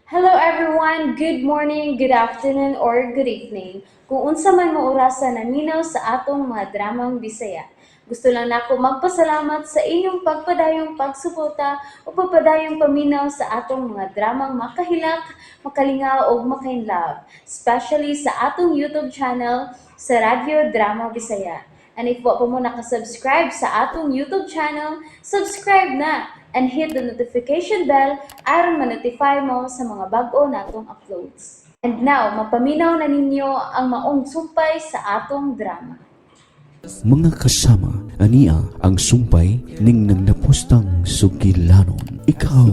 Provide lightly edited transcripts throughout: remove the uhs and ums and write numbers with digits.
Hello everyone! Good morning, good afternoon, or good evening. Kung unsa man mo orasa naminaw sa atong mga dramang Bisaya. Gusto lang nako magpasalamat sa inyong pagpadayong pagsuporta o pagpadayong paminaw sa atong mga dramang makahilak, makalingaw ug makainlove, especially sa atong YouTube channel sa Radyo Drama Bisaya. And if wa pa mo nakasubscribe sa atong YouTube channel, subscribe na and hit the notification bell aron ma-notify mo sa mga bag-o natong uploads. And now, mapaminaw na ninyo ang maong sumpay sa atong drama. Mga kasama, ania ang sumpay ning nagnapustang sugilanon. Ikaw,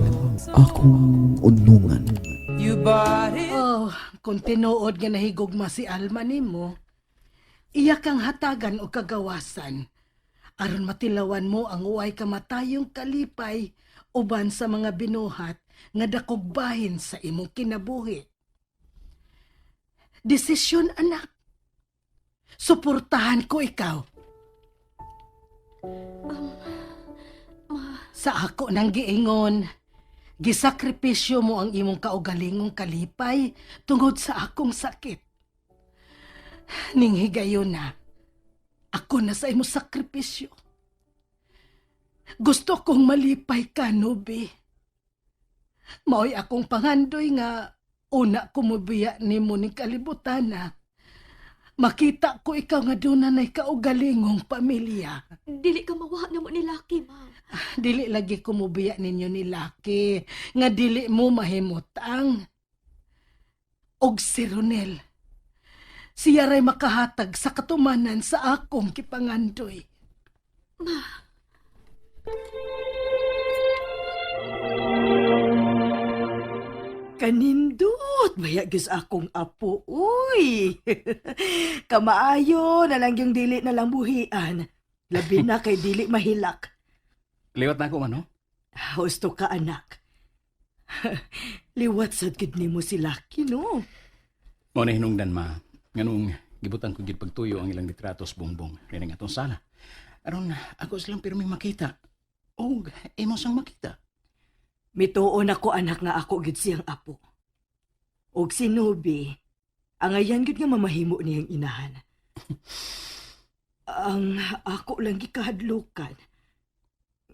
akong unungan. Oh, kung tinuod nga nahigugma si Alma nimo, iya kang hatagan o kagawasan. Aron matilawan mo ang uway kamatayong kalipay uban sa mga binuhat nga dakog bahin sa imong kinabuhi. Desisyon, anak. Suportahan ko ikaw. Sa ako nang giingon, gisakripisyo mo ang imong kaugalingong kalipay tungod sa akong sakit. Ning higayon na, ako na sa imong sakripisyo. Gusto kong malipay ka, Nubi. Mao'y akong pangandoy nga una kumubiya nimo ning kalibutan na. Makita ko ikaw nga doon na kaugalingong pamilya. Dili ka mawa na mo ni Lucky, ma. Dili lagi kumubiya ninyo ni Lucky nga dili mo mahimutang. Og si Ronel, siya ray makahatag sa katumanan sa akong kipangandoy. Ma. Kanindot, baya gyud sa akong apo, uy. Kamaayo na lang yung dili na lang buhian. Labi na kay dili mahilak. Liwat na ako man, no? Husto ka, anak. Liwat sad gid nimo si Lucky, no? Mao na hinungdan, ma. Nganong gibutan ko gid pagtuyo ang ilang litratos bongbong rin ang atong sala. Aron ako silang pirming makita. Og imo sang makita. Mituon ako, anak, nga ako gid siyang apo. Og si Nobi, ang ayan gid nga mamahimo niyang inahan. Ang ako lang gikahadlukan.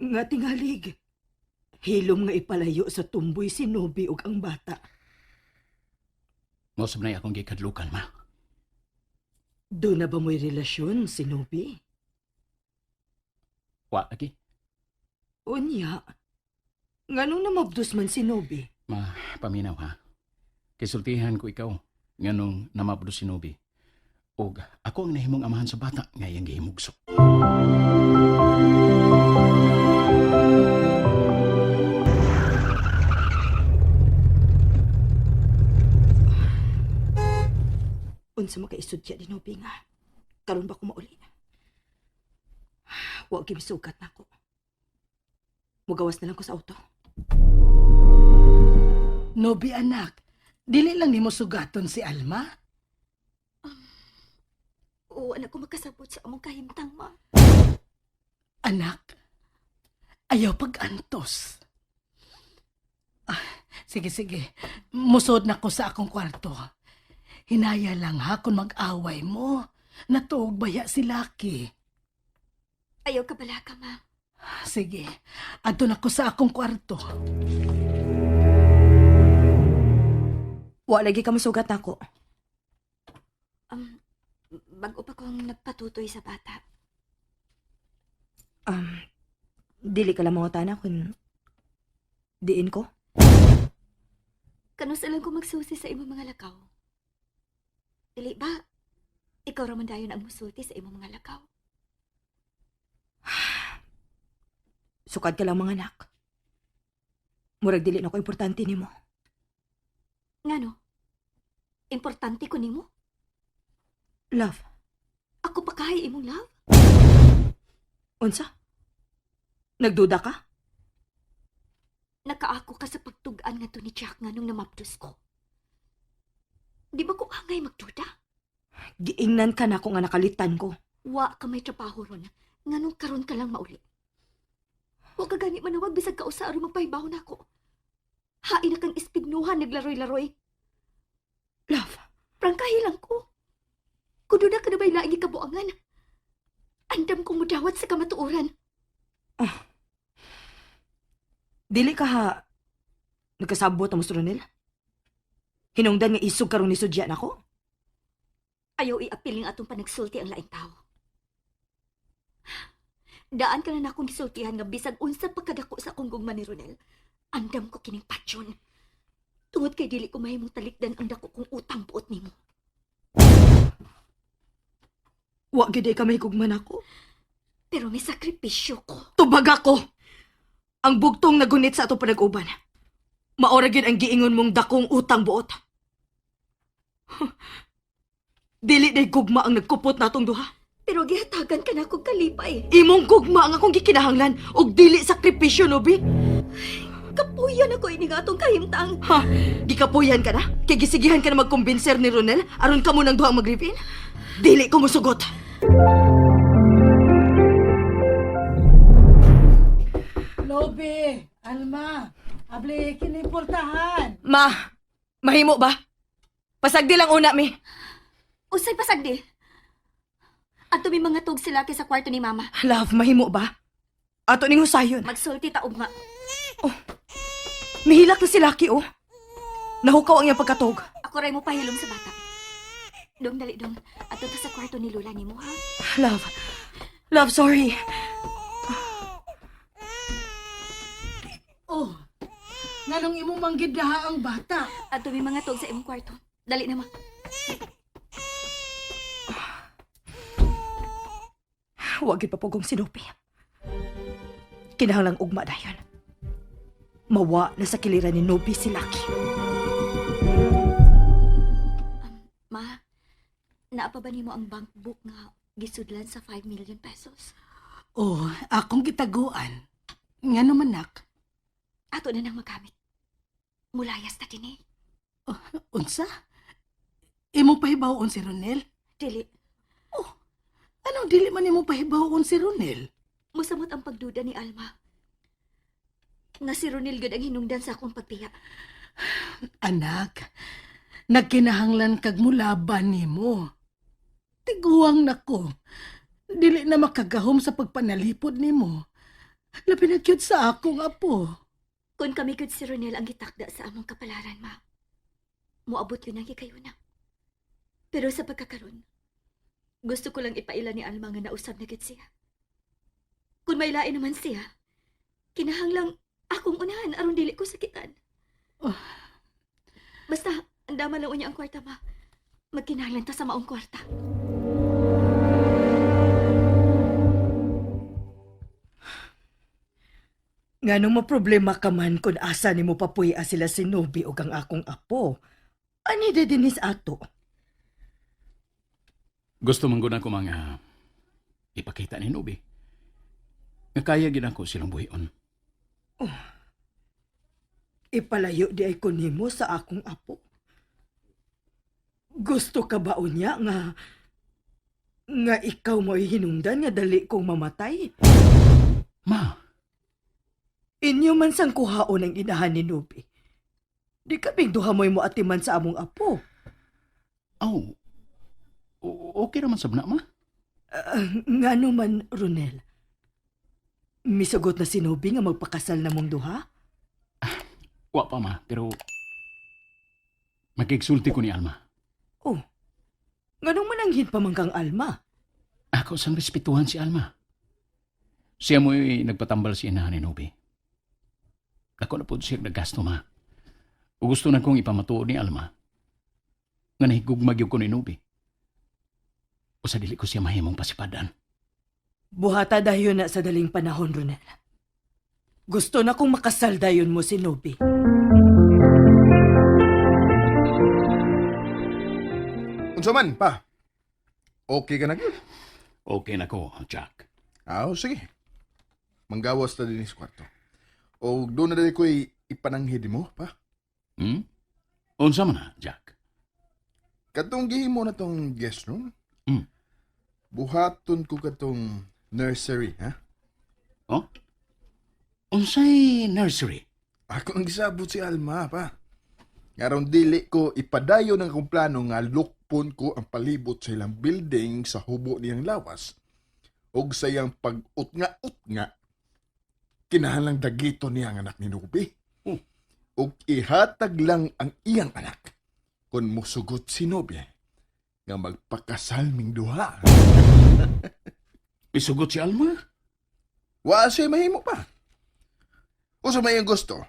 Nga tingalig. Hilom nga ipalayo sa tumboy si Nobi ug ang bata. Mao sab nay akong gikadlukan, ma. Doon na ba mo'y relasyon si Nobi? Wa lagi. Unya. Nganong namabdos man si Nobi? Ma, paminaw ha. Kisultihan ko ikaw nganong namabdo si Nobi. Og ako ang nahimong amahan sa bata nga iyang gihimugso. Unsa makaisudya ni Nobi nga? Karon ba ko mauli? Wa gyud misugat nako. Mugawas na lang ko sa auto. Nobi anak, dili lang nimo sugaton si Alma. Oo, anak ko makasabot sa among kahimtang, ma. Anak, ayaw pag-antos. Ah, sige, sige. Musod na ko sa akong kwarto. Hinaya lang ha kung mag-away mo. Natuog baya si Lucky. Ayaw ka bala ka, ma. Sige, adto na ko sa akong kwarto. Wa lagi ka masugat nako. Um, bago pa kong nagpatutoy sa bata. Um, dili ka lang mangutana kung diin ko. Kanus lang ko magsusi sa imong mga lakaw. Dili ba? Ikaw raman dayon ang musulti sa imong mga lakaw. Sukad ka lang mga anak. Murag dili na ko importante nimo. Ngano? Importante ko nimo? Love, Ako pa kay imong love? unsa? Nagduda ka? Nakaako ka sa pagtug-an nga ni Jack nga nung namabdos ko. Di ba ko angay magduda? Giingnan ka nako nga nakalitan ko. Wa ka may trabaho ron. Nganong karon ka lang mauli. Wa ka gani manawag bisag kausa aron magpahibaw nako. Hain na kang ispignuhan naglaroy-laroy. Love, Prangkahi lang ko. Kung doon na ka na ba'y laing ikabuangan? Andam kong mudawat sa kamatuoran. Dili ka ha nagkasabot ang Ronel? Hinungdan nga isog karon ni sudya nako? Ayaw iapil ang atong panagsulti ang laing tao. Daan ka na nakong gisultihan nga bisag unsa pagkadako sa akong gugma ni Ronel. Andam ko kining patyon. Tungod kay dili ko mahimong talikdan ang dako kong utang buot nimo. Wa gyud ay ka mahigugma nako. Pero may sakripisyo ko. Tubag ako. Ang bugtong nagunit sa atong panag-uban. Maora gyud ang giingon mong dakong utang buot. Dili day gugma ang nagkupot natong duha. Pero gihatagan ka na akong kalipay. Imong gugma ang akong gikinahanglan ug dili sakripisyo, Nobi. Kapuyan ako ini nga atong kahimtang. Ha, gikapuyan ka na? Kay gisigihan ka na magkumbinser ni Ronel aron kamo nang duha ang mag-live-in? Dili ko musugot. Lobe, Alma, abli kinimportahan. Ma, mahimo ba? Pasagdi lang una mi. Usay pasagdi. Ato may mga tug sila kay sa kwarto ni Mama. Love, mahimo ba? Ato ning husayon. Magsulti ta ugma. Mihilak na si Lucky, oh. Nahukaw ang iyang pagkatog. Ako ray mo pahilom sa bata. Dong, dali dong. Ato ta sa kwarto ni Lola nimo ha. Love, love, sorry. Oh, nganong imong manggidaha ang bata? Ato may mga tug sa imong kwarto. Dali na ma. Huwag gyud papugong si Nopi. Kinahanglang ugma dayon. Mawa na sa kiliran ni Nobi si Lucky. Ma, naa pa ba nimo ang bank book nga gisudlan sa 5 million pesos? Oh, akong gitaguan. Ngano manak? Ato na nang magamit. Mulayas ta kini. Unsa? Imong pahibaw-on si Ronel? Dili, Oh, anong dili man imong pahibaw-on si Ronel? musamot ang pagduda ni Alma. Nga si Ronel gud ang hinungdan sa akong pagbiya. Anak, nagkinahanglan kag mulaban nimo. Tiguang nako. Dili na makagahom sa pagpanalipod nimo. Labi na gyud sa akong apo. Kung kami gud si Ronel ang gitakda sa among kapalaran, ma. Moabot yun ang hikayuna. Pero sa pagkakaron, gusto ko lang ipaila ni Alma nga nausab na gid siya. Kung may lain naman siya, kinahanglang akong unahan aron dili ko sakitan. Oh. Basta, andama lang unya ang kwarta, ma. Magkinahanglan ta sa maong kwarta. Nganong maproblema ka man kung asa nimo papuya sila si Nobi ug ang akong apo. Ani de dinis ato? Gusto man gud ako mga ipakita ni Nobi. Nga kaya gid ako silang buhion. Ipalayo di ay ko nimo sa akong apo. Gusto ka ba unya nga nga ikaw mo'y hinungdan nga dali kong mamatay? Ma, Inyo man sang kuhaon ang inahan ni Nobi. Di kaming duha mo'y moatiman sa among apo. aw. Okay raman sab na, ma. Ngano man, Ronel. Misugot na si Nobi nga magpakasal na mong duha? Wa pa, ma, pero makigsulti ko ni Alma. Oh, nganong mananghid pa man kang Alma? Ako sang respetuhan si Alma. Siya mo'y nagpatambal si inahan ni Nobi. Ako na po siya naggasto, ma. O gusto na kong ipamatuod ni Alma nga nahigugmag ko ni Nobi. O sa dili ko siya mahimong pasipadan. Buhata dayon na sa daling panahon, Ronel. Gusto na kong makasal dayon mo si Nobi. Unsa man pa? Okay ka na gyud? Okay na ko, Jack. Ah, oh, sige. Manggawas ta dinhi sa kwarto. O doon na dali ko'y ipananghid mo pa. Unsa man na, Jack? Katong gihimo na tong guest room. Buhaton ko katong nursery, ha? Oh? Unsay nursery? Ako ang gisabot si Alma pa. Ngaron dili ko ipadayon ang akong plano nga lukpon ko ang palibot sa ilang building sa hubo niyang lawas ug sa iyang pag-utnga-utnga kinahanglang dagito niya ang anak ni Nubi. Oh. Ug ihatag lang ang iyang anak kung musugot si Nubi nga magpakasal ming duha. Isugot si Alma? Wa siya mahimo pa. Usa may iyang gusto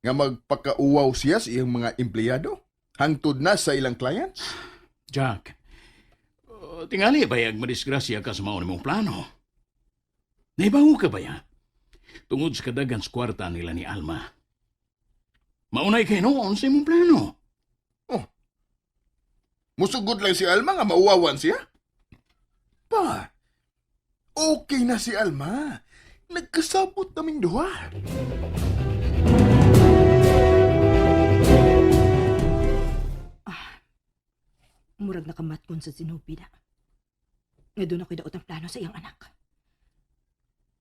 nga magpakauwaw siya sa iyang mga empleyado hangtod na sa ilang clients. Jack, tingali ba yag madisgrasya ka sa maon mong plano? Naibango ka ba ya? Tungod sa kadagan sa kwarta nila ni Alma. Maunay kay noon sa imong plano. Musugod lang si Alma nga mauwawan siya. Pa, okay na si Alma. Nagkasabot naming duha. Murag nakamatkon sa sinubi na. Nga doon ako'y daot ang plano sa iyang anak.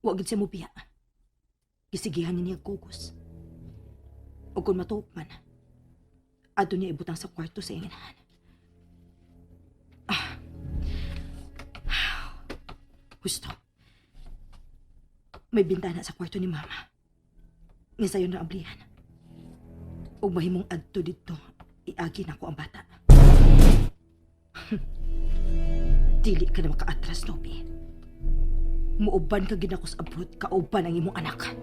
Wa gid siya mubiya. Gisigihan ni niya gugos. O kung matuok man, adto niya ibutang sa kwarto sa iyang inahan. Ah. Gusto. May bintana sa kwarto ni Mama. Nga sayo na ablihan. Og mahimong adto didto, iagi na ko ang bata. Dili ka na makaatras, Nobi. Muuban ka gid ako sa abroad, kauban ang imong anak.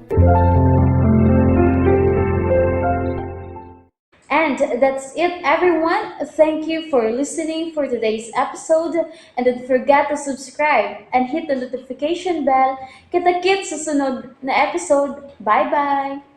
And that's it, everyone. Thank you for listening for today's episode. And don't forget to subscribe and hit the notification bell. Kita-kits sa sunod na episode. Bye-bye!